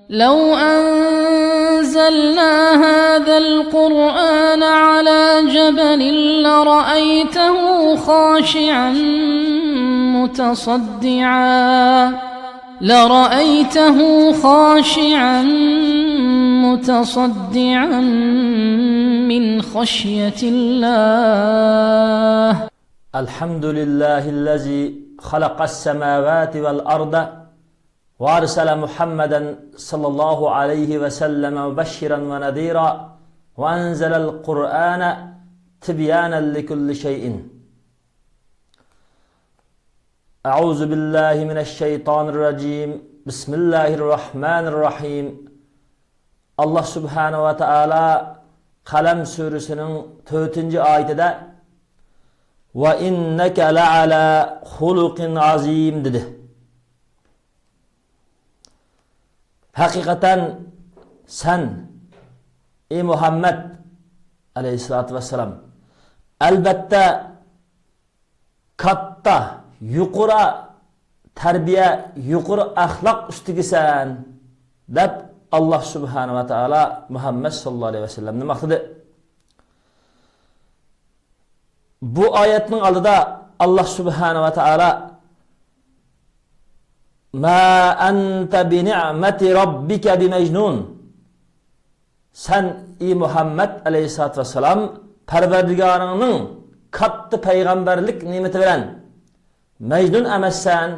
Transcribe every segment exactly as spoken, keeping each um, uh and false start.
لو أنزلنا هذا القرآن على جبل لرأيته خاشعا متصدعا، لرأيته خاشعا متصدعا من خشية الله. الحمد لله الذي خلق السماوات والأرض وأرسل محمدا صلى الله عليه وسلم مبشرا ونذيرا وأنزل القرآن تبيانا لكل شيء. أعوذ بالله من الشيطان الرجيم. بسم الله الرحمن الرحيم. ئاللاھ سۇبھانەھۇ ۋە تائالا قەلەم سۈرىسىنىڭ تۆتىنچى ئايىتىدە، وإنك لعلى خلق عظيم دېدى. ھەقىقەتەن سەن، ئى مۇھەممەد ئەلەيھىسسالاتۇ ۋەسسالام، ئەلبەتتە كاتتا، يۇقىرى تەربىيە، يۇقىرى ئەخلاق ئۈستىگىسەن، دەپ ئاللاھ سۇبھانەھۇ ۋە تائالا مۇھەممەد ساللاللاھۇ ئەلەيھى ۋەسەللەمنى ماختىدى. بۇ ئايەتنىڭ ئالدىدا ئاللاھ سۇبھانەھۇ ۋە تائالا، ما أنت بنعمة ربك بمجنون. سەن، ئى مۇھەممەد ئەلەيھىسسالاتۇ ۋەسسالام، پەرۋەردىگارىڭنىڭ كاتتا پەيغەمبەرلىك نېمىتى بىلەن مەجنۇن ئەمەسسەن،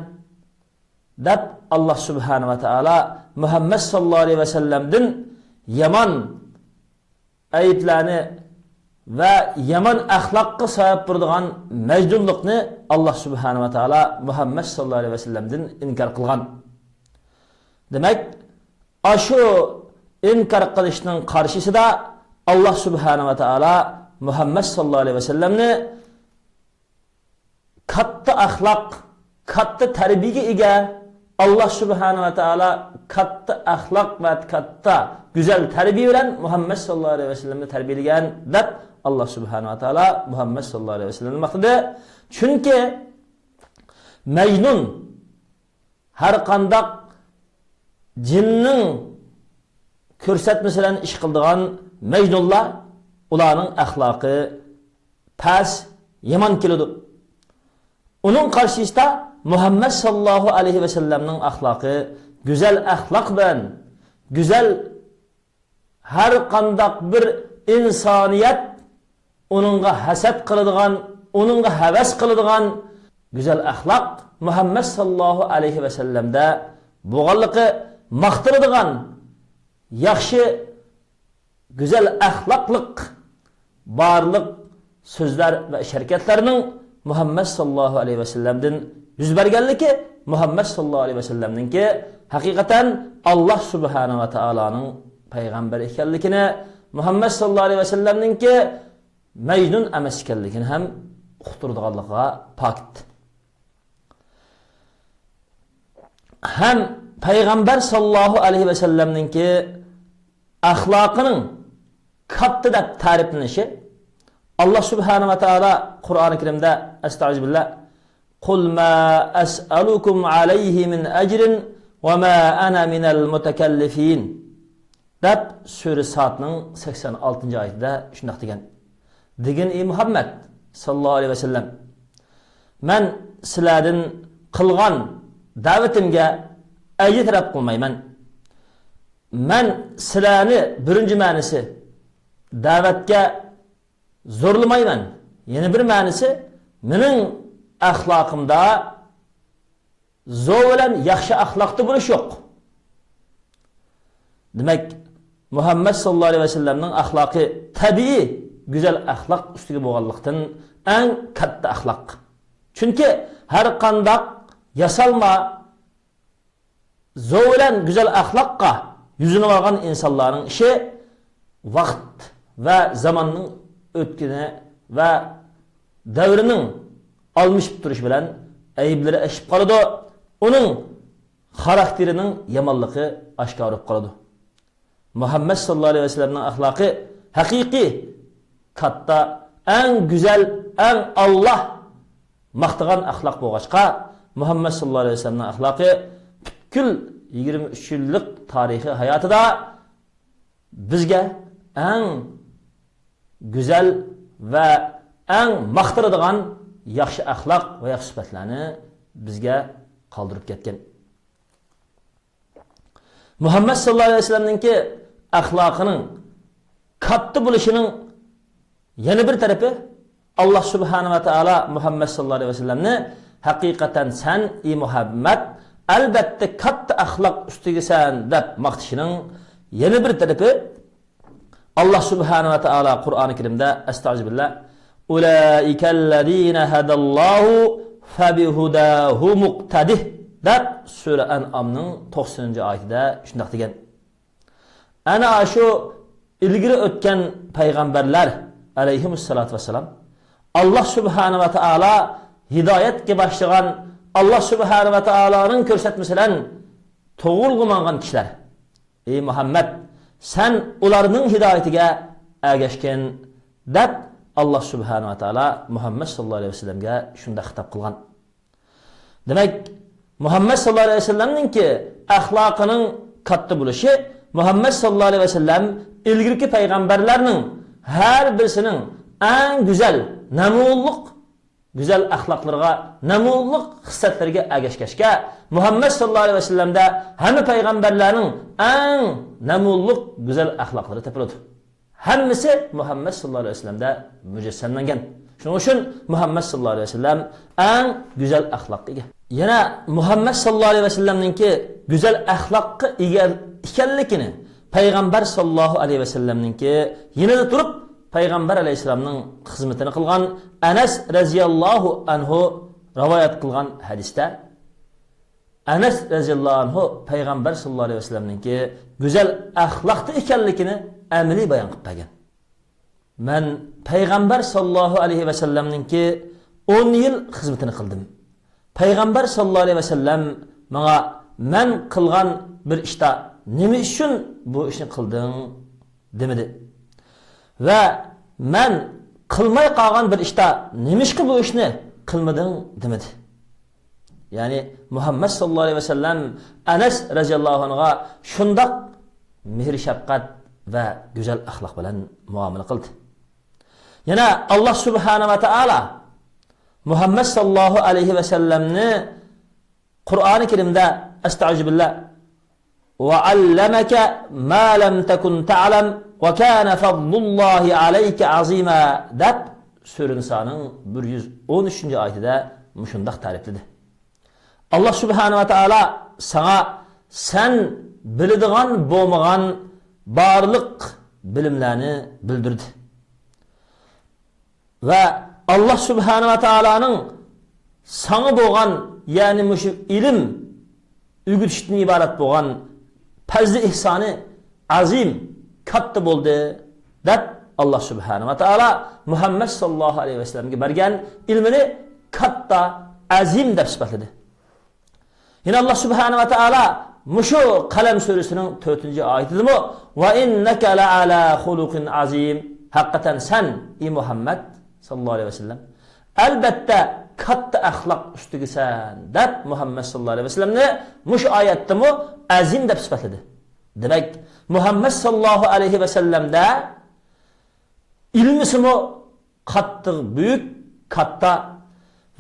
دەپ ئاللاھ سۇبھانەھۇ ۋە تائالا مۇھەممەد ساللاللاھۇ ئەلەيھى ۋەسەللەمدىن يامان ئەيىبلەرنى ۋە يامان ئەخلاققا سەۋەب بولىدىغان مەجنۇنلۇقنى ئاللاھ سۇبھانەھۇ ۋە تائالا مۇھەممەد ساللاللاھۇ ئەلەيھى ۋەسەللەمدىن ئىنكار قىلغان. دېمەك، ئاشۇ ئىنكار قىلىشنىڭ قارشىسىدا ئاللاھ سۇبھانەھۇ ۋە تائالا مۇھەممەد ساللاللاھۇ ئەلەيھى ۋەسەللەمنى كاتتا ئەخلاق، كاتتا تەربىيەگە ئىگە، ئاللاھ سۇبھانەھۇ ۋە تائالا كاتتا ئەخلاق ۋە كاتتا گۈزەل تەربىيە بىلەن مۇھەممەد ساللاللاھۇ ئەلەيھى ۋەسەللەمنى تەربىيەلىگەن، دەپ ئاللاھ سۇبھانەھۇ ۋە تائالا مۇھەممەد ساللاللاھۇ ئەلەيھى ۋەسەللەمنى ماختىدى. چۈنكى مەجنۇن، ھەر قانداق جىننىڭ كۆرسەتمىسى بىلەن ئىش قىلىدىغان مەجنۇنلار، ئۇلارنىڭ ئەخلاقى پەس، يامان كېلىدۇ. ئۇنىڭ قارشىسىدا مۇھەممەد ساللاللاھۇ ئەلەيھى ۋەسەللەمنىڭ ئەخلاقى گۈزەل ئەخلاق بىلەن، گۈزەل، ھەر قانداق بىر ئىنسانىيەت ئۇنىڭغا ھەسەت قىلىدىغان، ئۇنىڭغا ھەۋەس قىلىدىغان گۈزەل ئەخلاق مۇھەممەد ساللاللاھۇ ئەلەيھى ۋەسەللەمدە بولغانلىقى ماختىلىدىغان ياخشى، گۈزەل ئەخلاقلىق بارلىق سۆزلەر ۋە ئىش-ھەرىكەتلەرنىڭ مۇھەممەد ساللاللاھۇ ئەلەيھى ۋەسەللەمدىن يۈز بەرگەنلىكى، مۇھەممەد ساللاللاھۇ ئەلەيھى ۋەسەللەمنىڭكى ھەقىقەتەن ئاللاھ سۇبھانەھۇ ۋە تائالانىڭ پەيغەمبىرى ئىكەنلىكىنى، مۇھەممەد ساللاللاھۇ ئەلەيھى ۋەسەللەمنىڭكى مەجنۇن ئەمەس ئىكەنلىكىنى ھەم ئۇقتۇرىدىغانلىقىغا پاكىت. ھەم پەيغەمبەر ساللاللاھۇ ئەلەيھى ۋەسەللەمنىڭكى ئەخلاقىنىڭ كاتتا دەپ تەرىپلىنىشى، ئاللاھ سۇبھانەھۇ ۋە تائالا قۇرئانى كەرىمدە، ئەستەئىزۇبىللاھ، قۇل ما ئەسئەلۇكۇم ئەلەيھى مىن ئەجرىن ۋە ما ئەنە مىنەل مۇتەكەللىفىن، دەپ سۈرە سادنىڭ سەكسەن ئالتىنچى ئايىتىدە شۇنداق دېگەن. دېگىن، ئى مۇھەممەد ساللاللاھۇ ئەلەيھى ۋەسەللەم، مەن سىلەردىن قىلغان دەۋىتىمگە ئەجىر تەلەپ قىلمايمەن. مەن سىلەرنى، بىرىنچى مەنىسى، دەۋەتكە زورلىمايمەن. يەنە بىر مەنىسى، مېنىڭ ئەخلاقىمدا زور بىلەن ياخشى ئەخلاقتا بولۇش يوق. دېمەك، مۇھەممەد ساللاللاھۇ ئەلەيھى ۋەسەللەمنىڭ ئەخلاقى تەبىئىي گۈزەل ئەخلاق ئۈستىگە بولغانلىقتىن، ئەڭ كاتتا ئەخلاق. چۈنكى ھەر قانداق ياسالما زور بىلەن گۈزەل ئەخلاققا يۈزلىنىۋالغان ئىنسانلارنىڭ ئىشى ۋاقىت ۋە زاماننىڭ ئۆتكىنى ۋە دەۋرىنىڭ ئالمىشىپ تۇرۇشى بىلەن ئەيىبلىرى ئېشىپ قالىدۇ، ئۇنىڭ خاراكتېرىنىڭ يامانلىقى ئاشكارا بولۇپ قالىدۇ. مۇھەممەد ساللاللاھۇ ئەلەيھى ۋەسەللەمنىڭ ئەخلاقى ھەقىقىي كاتتا، ئەڭ گۈزەل، ئەڭ ئاللاھ ماختىغان ئەخلاق بولغاچقا، مۇھەممەد ساللاللاھۇ ئەلەيھى ۋەسەللەمنىڭ ئەخلاقى پۈتكۈل يىگىرمە ئۈچ يىللىق تارىخىي ھاياتىدا بىزگە ئەڭ گۈزەل ۋە ئەڭ ماختىلىدىغان ياخشى ئەخلاق ۋە ياخشى سۈپەتلەرنى بىزگە قالدۇرۇپ كەتكەن. مۇھەممەد ساللاللاھۇ ئەلەيھى ۋەسەللەمنىڭكى ئەخلاقىنىڭ كاتتا بولۇشىنىڭ يەنە بىر تەرىپى، ئاللا سۇبھانەھۇ ۋە تائالا مۇھەممەد ساللاللاھۇ ئەلەيھى ۋەسەللەمنى ھەقىقەتەن سەن، ئى مۇھەممەد، ئەلبەتتە كاتتا ئەخلاق ئۈستىگىسەن دەپ ماختىشىنىڭ يەنە بىر تەرىپى، ئاللا سۇبھانەھۇ ۋە تائالا قۇرئانى كەرىمدە، ئەستەئۇزۇبىللا، ئۇلائىكەللەزىنە ھەدەللاھۇ فەبىھۇداھۇ مۇقتەدىھ دەپ سۈرە ئەنئامنىڭ توقسىنىنچى ئايىتىدە شۇنداق دېگەن. ئەنە ئاشۇ ئىلگىرى ئۆتكەن پەيغەمبەرلەر ئەلەيھىمۇسسالاتۇ ۋەسسالام، ئاللا سۇبھانەھۇ ۋە تائالا ھىدايەتكە باشلىغان، ئاللا سۇبھانەھۇ ۋە تائالانىڭ كۆرسەتمىسى بىلەن توغرىلىققا ماڭغان كىشىلەر. ئى مۇھەممەد، سەن ئۇلارنىڭ ھىدايىتىگە ئەگەشكىن، دەپ ئاللا سۇبھانەھۇ ۋە تائالا مۇھەممەد ساللاللاھۇ ئەلەيھى ۋەسەللەمگە شۇنداق خىتاب قىلغان. دېمەك، مۇھەممەد ساللاللاھۇ ئەلەيھى ۋەسەللەمنىڭكى ئەخلاقىنىڭ كاتتا بولۇشى، مۇھەممەد ساللاللاھۇ ئەلەيھى ۋەسەللەم ئىلگىرىكى پەيغەمبەرلەرنىڭ ھەر بىرسىنىڭ ئەڭ گۈزەل، نەمۇنىلىق گۈزەل ئەخلاقلىرىغا، نەمۇنىلىق خىسلەتلىرىگە ئەگەشكەچكە، مۇھەممەد ساللاللاھۇ ئەلەيھى ۋەسەللەمدە ھەممە پەيغەمبەرلەرنىڭ ئەڭ نەمۇنىلىق گۈزەل ئەخلاقلىرى تېپىلىدۇ. ھەممىسى مۇھەممەد ساللاللاھۇ ئەلەيھى ۋەسەللەمدە مۇجەسسەملەنگەن. شۇنىڭ ئۈچۈن مۇھەممەد ساللاللاھۇ ئەلەيھى ۋەسەللەم ئەڭ گۈزەل ئەخلاققا ئىگە. يەنە مۇھەممەد ساللاللاھۇ ئەلەيھى ۋەسەللەمنىڭكى گۈزەل ئەخلاققا ئىگە ئىكەنلىكىنى پەيغەمبەر ساللاللاھۇ ئەلەيھى ۋەسەللەمنىڭكى يېنىدا تۇرۇپ، پەيغەمبەر ئەلەيھىسسالامنىڭ خىزمىتىنى قىلغان ئەنەس رەزىياللاھۇ ئەنھۇ رىۋايەت قىلغان ھەدىستە، ئەنەس رەزىياللاھۇ ئەنھۇ پەيغەمبەر ساللاللاھۇ ئەلەيھى ۋەسەللەمنىڭكى گۈزەل ئەخلاقتا ئىكەنلىكىنى ئەمەلىي بايان قىلىپ بەرگەن. مەن پەيغەمبەر ساللاللاھۇ ئەلەيھى ۋەسەللەمنىڭكى ئون يىل خىزمىتىنى قىلدىم. پەيغەمبەر ساللاللاھۇ ئەلەيھى ۋەسەللەم ماڭا، مەن قىلغان بىر ئىشتا نېمە ئۈچۈن بۇ ئىشنى قىلدىڭ؟ دېمىدى. ۋە مەن قىلماي قالغان بىر ئىشتا نېمىشقا بۇ ئىشنى قىلمىدىڭ؟ دېمىدى. يەنى مۇھەممەد ساللاللاھۇ ئەلەيھى ۋەسەللەم ئەنەس رەزىياللاھۇ ئەنھۇغا شۇنداق مېھىر-شەپقەت ۋە گۈزەل ئەخلاق بىلەن مۇئامىلە قىلدى. يەنە ئاللا سۇبھانەھۇ ۋە تائالا مۇھەممەد ساللاللاھۇ ئەلەيھى ۋەسەللەمنى قۇرئانى كەرىمدە، ئەستەئۇزۇبىللا، «وعلمك ما لم تكن تعلم وكان فضل الله عليك عظيما» دەپ، سۈرە نىسانىڭ بىر يۈز ئون ئۈچىنچى ئايىتىدە مۇشۇنداق تەرىپلىدى. ئاللا سۇبھانەھۇ ۋە تائالا ساڭا سەن بىلىدىغان بولمىغان بارلىق بىلىملەرنى بىلدۈردى. ۋە ئاللا سۇبھانەھۇ ۋە تائالانىڭ ساڭا بولغان، يەنى مۇشۇ ئىلىم ئۆگىتىشتىن ئىبارەت بولغان پەزلى ئېھسانى ئەزىم، كاتتا بولدى، دەپ ئاللا سۇبھانەھۇ ۋە تائالا مۇھەممەد ساللاللاھۇ ئەلەيھى ۋەسەللەمگە بەرگەن ئىلمىنى كاتتا، ئەزىم دەپ سۈپەتلىدى. يەنە ئاللا سۇبھانەھۇ ۋە تائالا مۇشۇ قەلەم سۈرىسىنىڭ تۆتىنچى ئايىتىدىمۇ، «وإنك لعلى خلق عظيم»، ھەقىقەتەن سەن، ئى مۇھەممەد ساللاللاھۇ ئەلەيھى ۋەسەللەم، ئەلبەتتە كاتتا ئەخلاق ئۈستىگىسەن، دەپ مۇھەممەد ساللاللاھۇ ئەلەيھى ۋەسەللەمنى مۇشۇ ئايەتتىمۇ ئەزىم دەپ سۈپەتلىدى. دېمەك، مۇھەممەد ساللاللاھۇ ئەلەيھى ۋەسەللەمدە ئىلمىسىمۇ قاتتىق بۈيۈك، كاتتا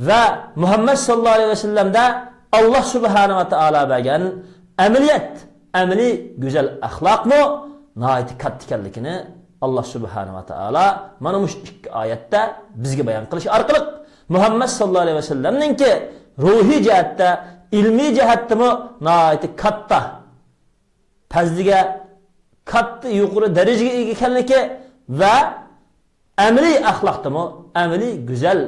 ۋە مۇھەممەد ساللاللاھۇ ئەلەيھى ۋەسەللەمدە ئاللا سۇبھانەھۇ ۋە تائالا بەرگەن ئەمەلىيەت، ئەمەلىي گۈزەل ئەخلاقمۇ ناھايىتى كاتتا ئىكەنلىكىنى ئاللا سۇبھانەھۇ ۋە تائالا مانا مۇشۇ ئىككى ئايەتتە بىزگە بايان قىلىش ئارقىلىق مۇھەممەد ساللاللاھۇ ئەلەيھى ۋەسەللەمنىڭكى روھىي جەھەتتە، ئىلمىي جەھەتتىمۇ ناھايىتى كاتتا پەزلىگە، كاتتا يۇقىرى دەرىجىگە ئىگە ئىكەنلىكى ۋە ئەمەلىي ئەخلاقتىمۇ، ئەمەلىي گۈزەل،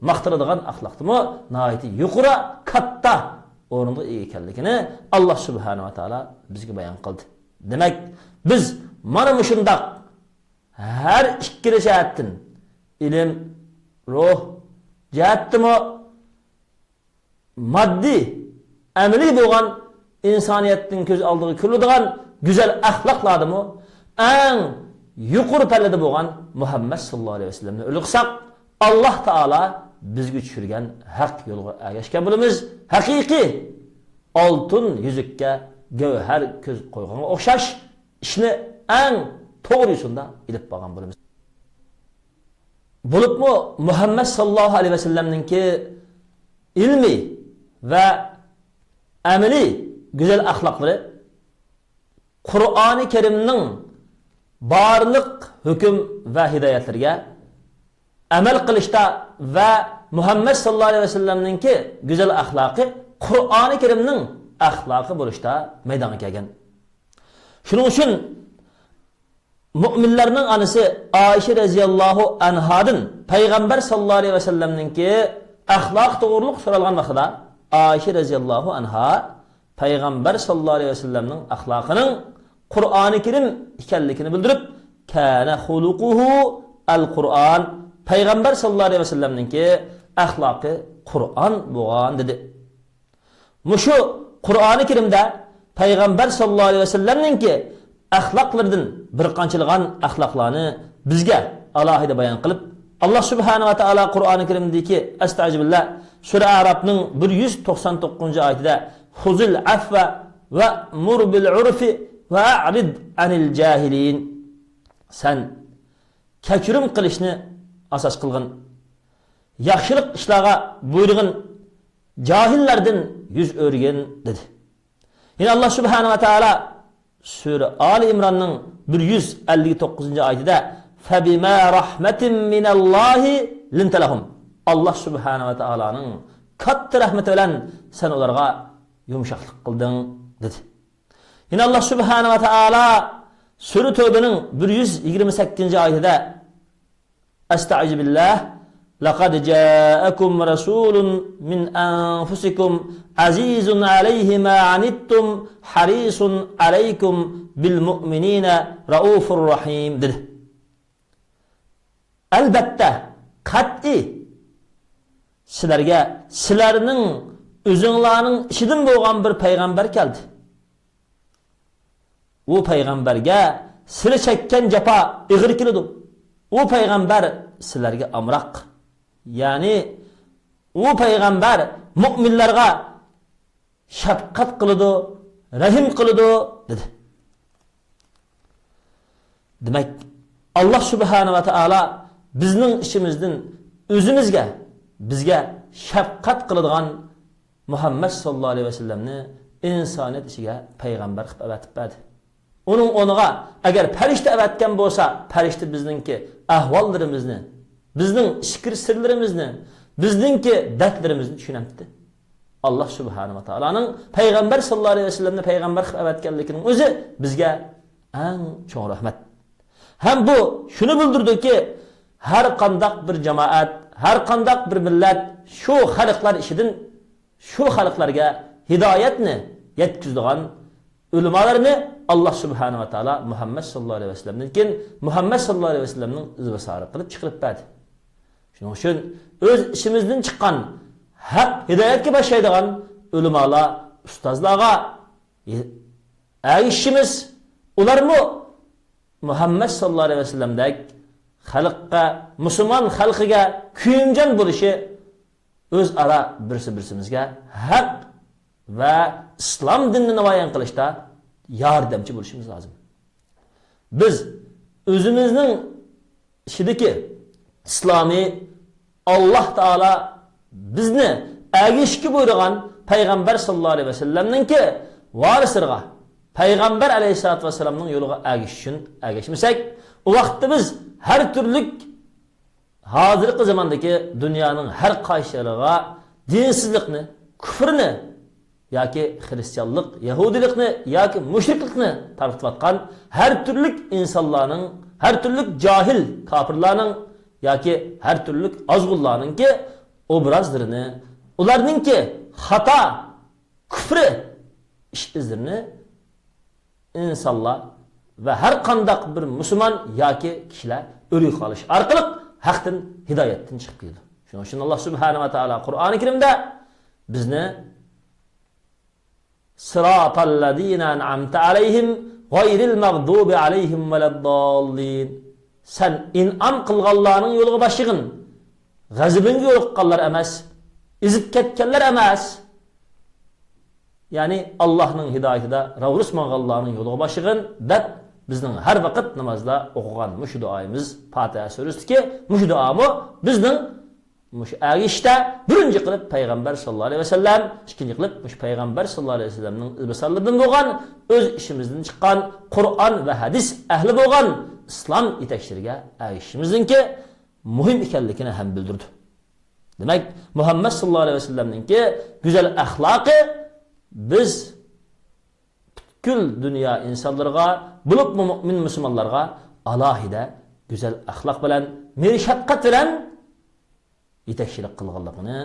ماختىلىدىغان ئەخلاقتىمۇ ناھايىتى يۇقىرى، كاتتا ئورۇنغا ئىگە ئىكەنلىكىنى ئاللا سۇبھانەھۇ ۋە تائالا بىزگە بايان قىلدى. دېمەك، بىز مانا مۇشۇنداق ھەر ئىككىلا جەھەتتىن، ئىلىم، روھ جەھەتتىمۇ، ماددىي، ئەمەلىي بولغان ئىنسانىيەتنىڭ كۆز ئالدىغا كېلىدىغان گۈزەل ئەخلاقلاردىمۇ ئەڭ يۇقىرى پەللىدە بولغان مۇھەممەد ساللاللاھۇ ئەلەيھى ۋەسەللەمنى ئۈلگە قىلساق، ئاللا تائالا بىزگە چۈشۈرگەن ھەق يولغا ئەگەشكەن بولىمىز، ھەقىقىي ئالتۇن يۈزۈككە گەۋھەر كۆز قويغانغا ئوخشاش ئىشنى ئەڭ توغرا يوسۇندا ئېلىپ بارغان بولىمىز. بولۇپمۇ مۇھەممەد ساللاللاھۇ ئەلەيھى ۋەسەللەمنىڭكى ئىلمىي ۋە ئەمەلىي گۈزەل ئەخلاقلىرى قۇرئانى كەرىمنىڭ بارلىق ھۆكۈم ۋە ھىدايەتلىرىگە ئەمەل قىلىشتا ۋە مۇھەممەد ساللاللاھۇ ئەلەيھى ۋەسەللەمنىڭكى گۈزەل ئەخلاقى قۇرئانى كەرىمنىڭ ئەخلاقى بولۇشتا مەيدانغا كەلگەن. شۇنىڭ ئۈچۈن مۆمىنلەرنىڭ ئانىسى ئائىشە رەزىياللاھۇ ئەنھادىن پەيغەمبەر ساللاللاھۇ ئەلەيھى ۋەسەللەمنىڭكى ئەخلاقى توغرۇلۇق سورالغان ۋاقتىدا، ئائىشە رەزىياللاھۇ ئەنھا پەيغەمبەر ساللاللاھۇ ئەلەيھى ۋەسەللەمنىڭ ئەخلاقىنىڭ قۇرئانى كەرىم ئىكەنلىكىنى بىلدۈرۈپ، كان خلقه القرآن، پەيغەمبەر ساللاللاھۇ ئەلەيھى ۋەسەللەمنىڭكى ئەخلاقى قۇرئان بولغان، دېدى. مۇشۇ قۇرئانى كەرىمدە پەيغەمبەر ساللاللاھۇ ئەلەيھى ۋەسەللەمنىڭكى ئەخلاقلىرىدىن بىر قانچىلىغان ئەخلاقلارنى بىزگە ئالاھىدە بايان قىلىپ، ئاللا سۇبھانەھۇ ۋە تائالا قۇرئانى كەرىمدىكى، ئەستەئىزۇبىللا، سۈرە ئەئرافنىڭ بىر يۈز توقسان توققۇزىنچى ئايىتىدە، خذ العفو وأمر بالعرف وأعرض عن الجاهلين، سەن كەچۈرۈم قىلىشنى ئاساس قىلغىن، ياخشىلىق ئىشلارغا بۇيرۇغىن، جاھىللاردىن يۈز ئۆرۈگىن، دېدى. يەنە ئاللا سۇبھانەھۇ ۋە تائالا سۈرە ئالى ئىمراننىڭ بىر يۈز ئەللىك توققۇزىنچى ئايىتىدە، فبما رحمة من الله لنت لهم، ئاللا سۇبھانەھۇ ۋە تائالانىڭ كاتتا رەھمىتى بىلەن سەن ئۇلارغا يۇمشاقلىق قىلدىڭ، دېدى. يەنە ئاللا سۇبھانەھۇ ۋە تائالا سۈرە تەۋبىنىڭ بىر يۈز يىگىرمە سەككىزىنچى ئايىتىدە، ئەستەئىزۇبىللا، لقد جاءكم رسول من أنفسكم عزيز عليه ما عنتم حريص عليكم بالمؤمنين رءوف رحيم، دېدى. ئەلبەتتە، قەتئىي سىلەرگە سىلەرنىڭ ئۆزۈڭلارنىڭ ئىچىدىن بولغان بىر پەيغەمبەر كەلدى. ئۇ پەيغەمبەرگە سىلەر چەككەن جاپا ئېغىر كېلىدۇ. ئۇ پەيغەمبەر سىلەرگە ئامراق. يەنى ئۇ پەيغەمبەر مۆمىنلەرگە شەپقەت قىلىدۇ، رەھىم قىلىدۇ، دېدى. دېمەك، ئاللا سۇبھانەھۇ ۋە تائالا بىزنىڭ ئىچىمىزدىن ئۆزىمىزگە، بىزگە شەپقەت قىلىدىغان مۇھەممەد ساللاللاھۇ ئەلەيھى ۋەسەللەمنى ئىنسانىيەت ئىچىگە پەيغەمبەر قىلىپ ئەۋەتىپ بەردى. ئۇنىڭ ئورنىغا ئەگەر پەرىشتە ئەۋەتكەن بولسا، پەرىشتە بىزنىڭكى ئەھۋاللىرىمىزنى، بىزنىڭ ئىچكىرى سىرلىرىمىزنى، بىزنىڭكى دەردلىرىمىزنى چۈشىنەمتى. ئاللا سۇبھانەھۇ ۋە تائالانىڭ پەيغەمبەر ساللاللاھۇ ئەلەيھى ۋەسەللەمنى پەيغەمبەر قىلىپ ئەۋەتكەنلىكىنىڭ ئۆزى بىزگە ئەڭ چوڭ رەھمەت. ھەم بۇ شۇنى بىلدۈرىدۇكى، ھەر قانداق بىر جامائەت، ھەر قانداق بىر مىللەت شۇ خەلقلەر ئىچىدىن شۇ خەلقلەرگە ھىدايەتنى يەتكۈزىدىغان ئۆلىمالارنى ئاللا سۇبھانەھۇ ۋە تائالا مۇھەممەد ساللاللاھۇ ئەلەيھى ۋەسەللەمدىن كېيىن مۇھەممەد ساللاللاھۇ ئەلەيھى ۋەسەللەمنىڭ ئىزباسارى قىلىپ چىقىرىپ بەردى. شۇنىڭ ئۈچۈن ئۆز ئىچىمىزدىن چىققان ھەق ھىدايەتكە باشلايدىغان ئۆلىمالار، ئۇستازلارغا ئەگىشىشىمىز، ئۇلارمۇ مۇھەممەد ساللاللاھۇ ئەلەيھى ۋەسەللەمدەك خەلققە، مۇسۇلمان خەلقىگە كۆيۈمجان بولۇشى، ئۆزئارا بىرسى-بىرسىمىزگە ھەق ۋە ئىسلام دىنىنى نامايان قىلىشتا ياردەمچى بولۇشىمىز لازىم. بىز ئۆزىمىزنىڭ ئىچىدىكى ئىسلامى، ئاللا تائالا بىزنى ئەگىشىشكە بۇيرۇغان پەيغەمبەر ساللاللاھۇ ئەلەيھى ۋەسەللەمنىڭكى ۋارىسلىرىغا، پەيغەمبەر ئەلەيھىسسالاتۇ ۋەسسالامنىڭ يولىغا ئەگىشىش ئۈچۈن ئەگەشمىسەك، ئۇ ۋاقىتتا بىز ھەر تۈرلۈك ھازىرقى زاماندىكى دۇنيانىڭ ھەر قايسى يېرىغا دىنسىزلىقنى، كۇفرنى ياكى خىرىستىيانلىق، يەھۇدىيلىقنى ياكى مۇشرىكلىقنى تارقىتىۋاتقان ھەر تۈرلۈك ئىنسانلارنىڭ، ھەر تۈرلۈك جاھىل كاپىرلارنىڭ ياكى ھەر تۈرلۈك ئازغۇنلارنىڭكى ئوبرازلىرىنى، ئۇلارنىڭكى خاتا، كۇفرى ئىش-ئىزلىرىنى ئىنسانلار ۋە ھەر قانداق بىر مۇسۇلمان ياكى كىشىلەر ئۆرۈك قىلىش ئارقىلىق ھەقتىن، ھىدايەتتىن چىقىپ كېتىدۇ. شۇنىڭ ئۈچۈن ئاللا سۇبھانەھۇ ۋە تائالا قۇرئانى كەرىمدە بىزنى صراط الذين أنعمت عليهم غير المغضوب عليهم ولا الضالين، سەن ئىنئام قىلغانلارنىڭ يولىغا باشلىغىن. غەزىپىڭگە يولۇققانلار ئەمەس، ئېزىپ كەتكەنلەر ئەمەس، يەنى ئاللاھنىڭ ھىدايىتىدە راۋۇرۇس ماڭغانلارنىڭ يولىغا باشلىغىن، دەپ بىزنىڭ ھەر ۋاقىت نامازدا ئوقۇغان مۇشۇ دۇئايىمىز، پاتىھە سۈرىسىدىكى مۇشۇ دۇئامۇ بىزنىڭ مۇشۇ ئەگىشىشتە بىرىنچى قىلىپ پەيغەمبەر ساللاللاھۇ ئەلەيھى ۋەسەللەم، ئىككىنچى قىلىپ مۇشۇ پەيغەمبەر ساللاللاھۇ ئەلەيھى ۋەسەللەمنىڭ ئىزباسارلىرىدىن بولغان، ئۆز ئىچىمىزدىن چىققان قۇرئان ۋە ھەدىس ئەھلى بولغان ئىسلام يېتەكچىلىرىگە ئەگىشىشىمىزنىڭكى مۇھىم ئىكەنلىكىنى ھەم بىلدۈردى. دېمەك، مۇھەممەد ساللاللاھۇ ئەلەيھى ۋەسەللەمنىڭكى گۈزەل ئەخلاقى بىز پۈتكۈل دۇنيا ئىنسانلىرىغا، بولۇپمۇ مۇئمىن مۇسۇلمانلارغا ئالاھىدە گۈزەل ئەخلاق بىلەن، مېھىر-شەپقەت بىلەن يېتەكچىلىك قىلغانلىقىنى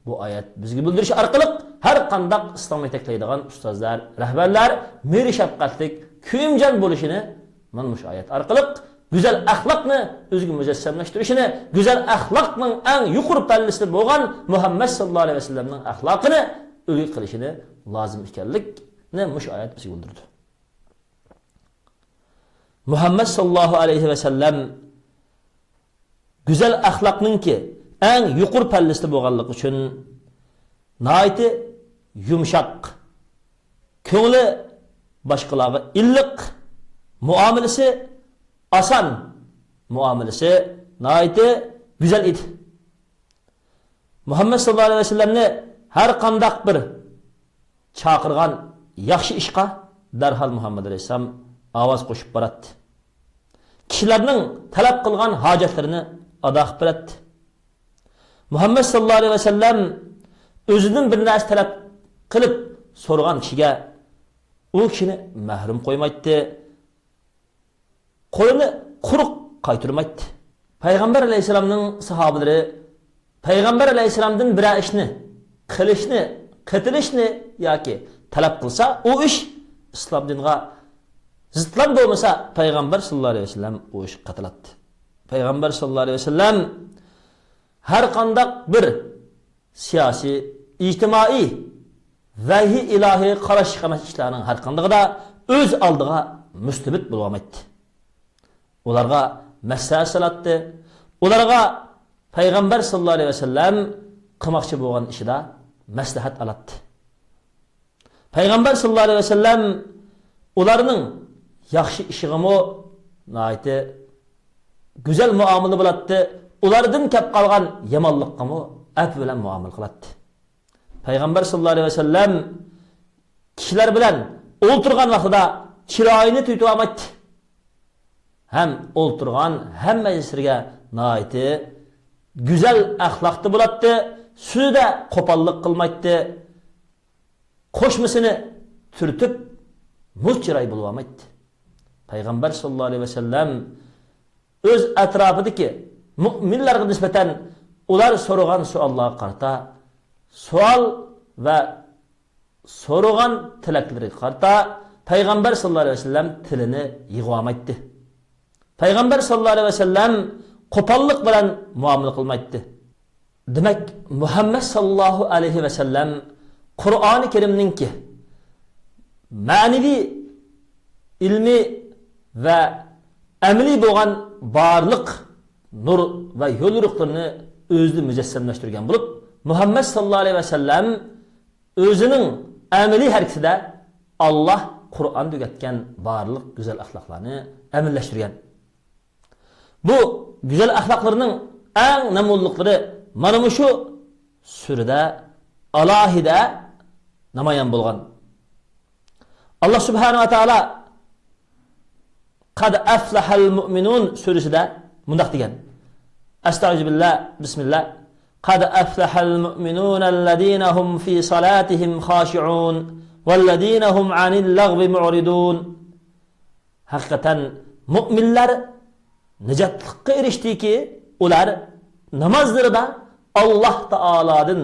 بۇ ئايەت بىزگە بىلدۈرۈش ئارقىلىق، ھەر قانداق ئىسلام يېتەكلەيدىغان ئۇستازلار، رەھبەرلەر مېھىر-شەپقەتلىك، كۆيۈمچان بولۇشىنى مانا مۇشۇ ئايەت ئارقىلىق گۈزەل ئەخلاقنى ئۆزىگە مۇجەسسەملەشتۈرۈشىنى، گۈزەل ئەخلاقنىڭ ئەڭ يۇقىرى پەللىسىدە بولغان مۇھەممەد ساللاللاھۇ ئەلەيھى ۋەسەللەمنىڭ ئەخلاقىنى ئۈلگە قىلىشىنى لازىم ئىكەنلىكنى مۇشۇ ئايەت بىزگە بىلدۈرىدۇ. مۇھەممەد ساللاللاھۇ ئەلەيھى ۋەسەللەم گۈزەل ئەخلاقنىڭكى ئەڭ يۇقىرى پەللىسىدە بولغانلىقى ئۈچۈن ناھايىتى يۇمشاق، كۆڭلى باشقىلارغا ئىللىق، مۇئامىلىسى ئاسان، مۇئامىلىسى ناھايىتى گۈزەل ئىدى. مۇھەممەد ساللاللاھۇ ئەلەيھى ۋەسەللەمنى ھەر قانداق بىر چاقىرغان ياخشى ئىشقا دەرھال مۇھەممەد ئەلەيھىسسالام ئاۋاز قوشۇپ باراتتى. كىشىلەرنىڭ تەلەپ قىلغان ھاجەتلىرىنى ئادا قىلىپ بېرەتتى. مۇھەممەد ساللاللاھۇ ئەلەيھى ۋەسەللەم ئۆزىدىن بىر نەرسە تەلەپ قىلىپ سورىغان كىشىگە ئۇ كىشىنى مەھرۇم قويمايتتى. قولىنى قۇرۇق قايتۇرمايتتى. پەيغەمبەر ئەلەيھىسسالامنىڭ ساھابىلىرى پەيغەمبەر ئەلەيھىسسالامدىن بىرەر ئىشنى قىلىشنى، قېتىلىشنى ياكى تەلەپ قىلسا، ئۇ ئىش ئىسلام دىنىغا زىتلام بولمىسا، پەيغەمبەر ساللاللاھۇ ئەلەيھى ۋەسەللەم ئۇ ئىشقا قېتىلاتتى. پەيغەمبەر ساللاللاھۇ ئەلەيھى ۋەسەللەم ھەر قانداق بىر سىياسىي، ئىجتىمائىي، ۋەھىي ئىلاھىي قاراشلىق ئەمەس ئىشلارنىڭ ھەر قاندىقىدا ئۆز ئالدىغا مۇستەبىت بولۇۋالمايتتى. ئۇلارغا مەسلىھەت سالاتتى. ئۇلارغا پەيغەمبەر ساللاللاھۇ ئەلەيھى ۋەسەللەم قىلماقچى بولغان ئىشىدا مەسلىھەت ئالاتتى. پەيغەمبەر ساللاللاھۇ ئەلەيھى ۋەسەللەم ئۇلارنىڭ ياخشى ئىشىغىمۇ ناھايىتى گۈزەل مۇئامىلە بولاتتى، ئۇلاردىن كەپ قالغان يامانلىققىمۇ ئەپۇ بىلەن مۇئامىلە قىلاتتى. پەيغەمبەر ساللاللاھۇ ئەلەيھى ۋەسەللەم كىشىلەر بىلەن ئولتۇرغان ۋاقتىدا چىرايىنى تۈگىتىۋالمايتتى. ھەم ئولتۇرغان ھەممە مەجلىسلىرىگە ناھايىتى گۈزەل ئەخلاقتا بولاتتى، سۆزىدە قوپاللىق قىلمايتتى. قوشمىسىنى تۈرتۈپ، مۇز چىراي بولۇۋالمايتتى. پەيغەمبەر ساللاللاھۇ ئەلەيھى ۋەسەللەم ئۆز ئەتراپىدىكى مۇئمىنلارغا نىسبەتەن ئۇلار سورىغان سوئاللارغا قارىتا، سوئال ۋە سورىغان تىلەكلىرىگە قارىتا پەيغەمبەر ساللاللاھۇ ئەلەيھى ۋەسەللەم تىلىنى يىغىۋالمايتتى. پەيغەمبەر ساللاللاھۇ ئەلەيھى ۋەسەللەم قوپاللىق بىلەن مۇئامىلە قىلمايتتى. دېمەك، مۇھەممەد ساللاللاھۇ ئەلەيھى ۋەسەللەم قۇرئانى كەرىمنىڭكى مەنىۋى، ئىلمىي ۋە ئەمەلىي بولغان بارلىق نۇر ۋە يوليورۇقلىرىنى ئۆزىدە مۇجەسسەملەشتۈرگەن بولۇپ، مۇھەممەد ساللاللاھۇ ئەلەيھى ۋەسەللەم ئۆزىنىڭ ئەمەلىي ھەرىكىتىدە ئاللاھ قۇرئاندا ئۆگەتكەن بارلىق گۈزەل ئەخلاقلارنى ئەمەلىيلەشتۈرگەن. بۇ گۈزەل ئەخلاقلىرىنىڭ ئەڭ نەمۇنىلىقلىرى مانا مۇشۇ سۈرىدە ئالاھىدە نامايان بولغان. ئاللاھ سۇبھانەھۇ ۋە تائالا قەد ئەفلەھەل مۇئمىنۇن سۈرىسىدە مۇنداق دېگەن. ئەستەئىزۇ بىللاھ، بىسمىللاھ. قەد ئەفلەھەل مۇئمىنۇنەللەزىنە ھۇم فى صەلاتىھىم خاشىئۇن ۋەللەزىنە ھۇم ئەنىل لەغۋى مۇئرىدۇن. ھەقىقەتەن مۇئمىنلار نىجاتلىققا ئېرىشتىكى، ئۇلار نامازلىرىدا ئاللاھ تائالادىن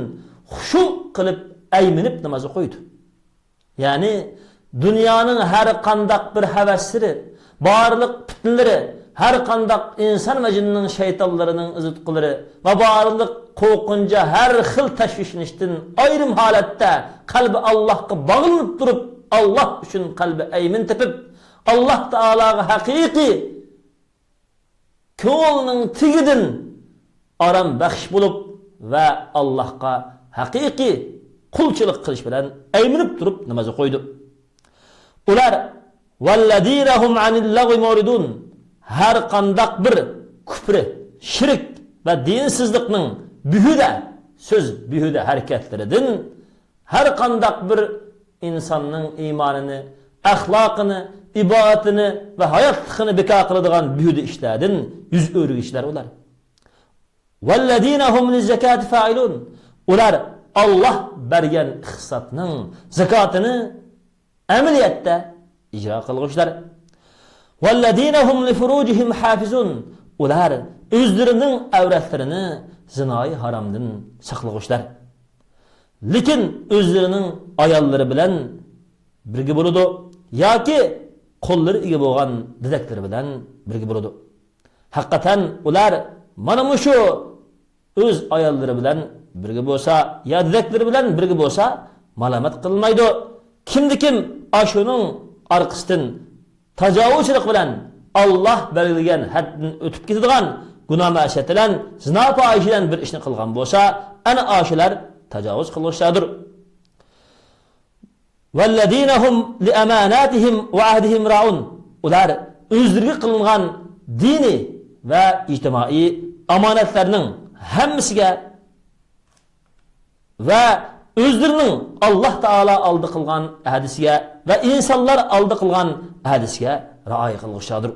خۇشۇ قىلىپ، ئەيمىنىپ ناماز ئوقۇيدۇ. يەنى دۇنيانىڭ ھەر قانداق بىر ھەۋەسلىرى، بارلىق پىتنىلىرى، ھەر قانداق ئىنسان ۋە جىننىڭ، شەيتانلىرىنىڭ ئىززىتقۇلىرى ۋە بارلىق قورقۇنچى، ھەر خىل تەشۋىشلىنىشتىن ئايرىم ھالەتتە قەلبى ئاللاھقا باغلىنىپ تۇرۇپ، ئاللاھ ئۈچۈن قەلبى ئەيمىن تېپىپ، ئاللاھ تائالاغا ھەقىقىي كۆڭلىنىڭ تېگىدىن ئارام بەخش بولۇپ ۋە ئاللاھقا ھەقىقىي قۇلچىلىق قىلىش بىلەن ئەيمىنىپ تۇرۇپ ناماز ئوقۇيدۇ. ئۇلار، ۋەللەزىنە ھۇم ئەنىل لەغۋى مۇئرىزۇن، ھەر قانداق بىر كۇپرى، شىرك ۋە دىنسىزلىقنىڭ بىھۇدە سۆز، بىھۇدە ھەرىكەتلىرىدىن، ھەر قانداق بىر ئىنساننىڭ ئىمانىنى، ئەخلاقىنى، ئىبادىتىنى ۋە ھاياتلىقىنى بىكار قىلىدىغان بىھۇدە ئىشلاردىن يۈز ئۆرۈگۈچىلەر ئۇلار. ۋەللەزىنە ھۇم لىززاكاتى فائىلۇن. ئۇلار ئاللاھ بەرگەن ئىقتىسادنىڭ زاكاتىنى ئەمەلىيەتتە ئىجرا قىلغۇچىلار. ۋەللەزىنە ھۇم لىفۇرۇجىھىم ھافىزۇن. ئۇلار ئۆزلىرىنىڭ ئەۋرەتلىرىنى زىنائى ھارامدىن ساقلىغۇچىلار. لېكىن ئۆزلىرىنىڭ ئاياللىرى بىلەن بىرگە بولىدۇ ياكى قوللىرى ئىگە بولغان دېدەكلىرى بىلەن بىرگە بولىدۇ. ھەقىقەتەن ئۇلار مانا مۇشۇ ئۆز ئاياللىرى بىلەن بىرگە بولسا يا دېدەكلىرى بىلەن بىرگە بولسا مالامەت قىلمايدۇ. كىمدە كىم ئاشۇنىڭ ئارقىسىدىن تاجاۋۇزچىلىق بىلەن ئاللاھ بەلگىلىگەن ھەددىن ئۆتۈپ كېتىدىغان گۇناھ مەسىيەت بىلەن زىنا پاھىشە بىلەن بىر ئىشنى قىلغان بولسا، ئەنە ئاشۇلار تاجاۋۇز قىلغۇچىلاردۇر. ۋەللەزىنە ھۇم لىئەماناتىھىم ۋە ئەھدىھىم رائۇن. ئۇلار ئۆزلىرىگە قىلىنغان دىنىي ۋە ئىجتىمائىي ئامانەتلەرنىڭ ھەممىسىگە ۋە ئۆزلىرىنىڭ ئاللاھ تائالا ئالدىدا قىلغان ئەھدىسىگە ۋە ئىنسانلار ئالدىدا قىلغان ئەھدىسىگە رىئايە قىلغۇچىلاردۇر.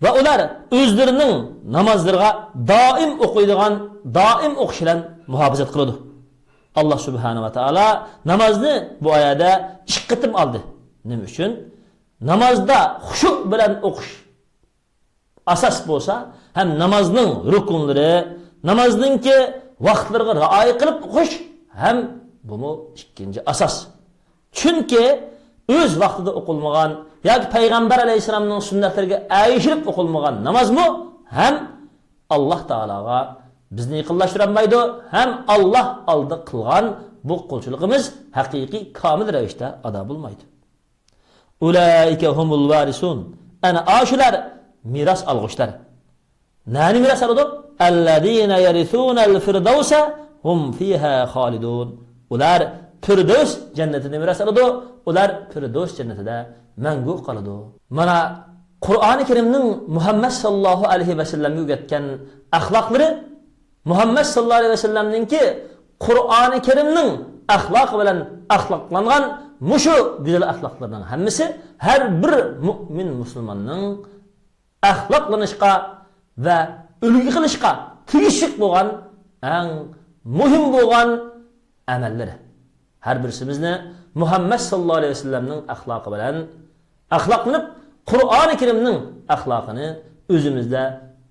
ۋە ئۇلار ئۆزلىرىنىڭ نامازلىرىغا دائىم ئوقۇيدىغان، دائىم ئوقۇش بىلەن مۇھاپىزەت قىلىدۇ. ئاللاھ سۇبھانەھۇ ۋە تائالا نامازنى بۇ ئايەتتە ئىككى قېتىم ئالدى. نېمە ئۈچۈن؟ نامازدا خۇشۇ بىلەن ئوقۇش ئاساس بولسا، ھەم نامازنىڭ رۇكۇنلىرى، نامازنىڭكى ۋاقىتلىرىغا رىئايە قىلىپ ئوقۇش ھەم بۇمۇ ئىككىنچى ئاساس. چۈنكى ئۆز ۋاقتىدا ئوقۇلمىغان ياكى پەيغەمبەر ئەلەيھىسسالامنىڭ سۈننەتلىرىگە ئەگىشىپ ئوقۇلمىغان نامازمۇ ھەم ئاللاھ تائالاغا بىزنى يېقىنلاشتۇرالمايدۇ، ھەم ئاللاھ ئالدىدا قىلغان بۇ قۇلچىلىقىمىز ھەقىقىي، كامىل رەۋىشتە ئادا بولمايدۇ. ئۇلائىكە ھۇمۇل ۋارىسۇن. ئەنە ئاشۇلار مىراس ئالغۇچىلار. نەنى مىراس ئالىدۇ؟ ئەللەزىنە يەرىسۇنەل فىردەۋسە ھۇم فىھا خالىدۇن. ئۇلار پىردەۋس جەننىتىنى مىراس ئالىدۇ. ئۇلار پىردەۋس جەننىتىدە مەڭگۈ قالىدۇ. مانا قۇرئانى كەرىمنىڭ مۇھەممەد ساللاللاھۇ ئەلەيھى ۋەسەللەمگە ئۆگەتكەن ئەخلاقلىرى، مۇھەممەد ساللاللاھۇ ئەلەيھى ۋەسەللەمنىڭكى قۇرئانى كەرىمنىڭ ئەخلاقى بىلەن ئەخلاقلانغان مۇشۇ گۈزەل ئەخلاقلىرىنىڭ ھەممىسى ھەر بىر مۇئمىن مۇسۇلماننىڭ ئەخلاقلىنىشقا ۋە ئۈلگە قىلىشقا تېگىشلىك بولغان ئەڭ مۇھىم بولغان ئەمەللىرى. ھەر بىرسىمىزنى مۇھەممەد ساللاللاھۇ ئەلەيھى ۋەسەللەمنىڭ ئەخلاقى بىلەن ئەخلاقلىنىپ، قۇرئانى كەرىمنىڭ ئەخلاقىنى ئۆزىمىزدە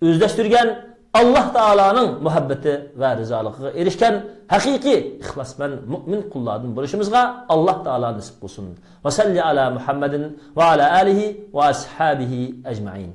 ئۆزلەشتۈرگەن، ئاللاھ تائالانىڭ مۇھەببىتى ۋە رىزالىقىغا ئېرىشكەن ھەقىقىي ئىخلاسمەن مۇئمىن قۇللاردىن بولۇشىمىزغا ئاللاھ تائالا نېسىپ قىلسۇن. ۋە سەللى ئالا مۇھەممەدىن ۋە ئالا ئالىھى ۋە ئەسھابىھى ئەجمەئىن.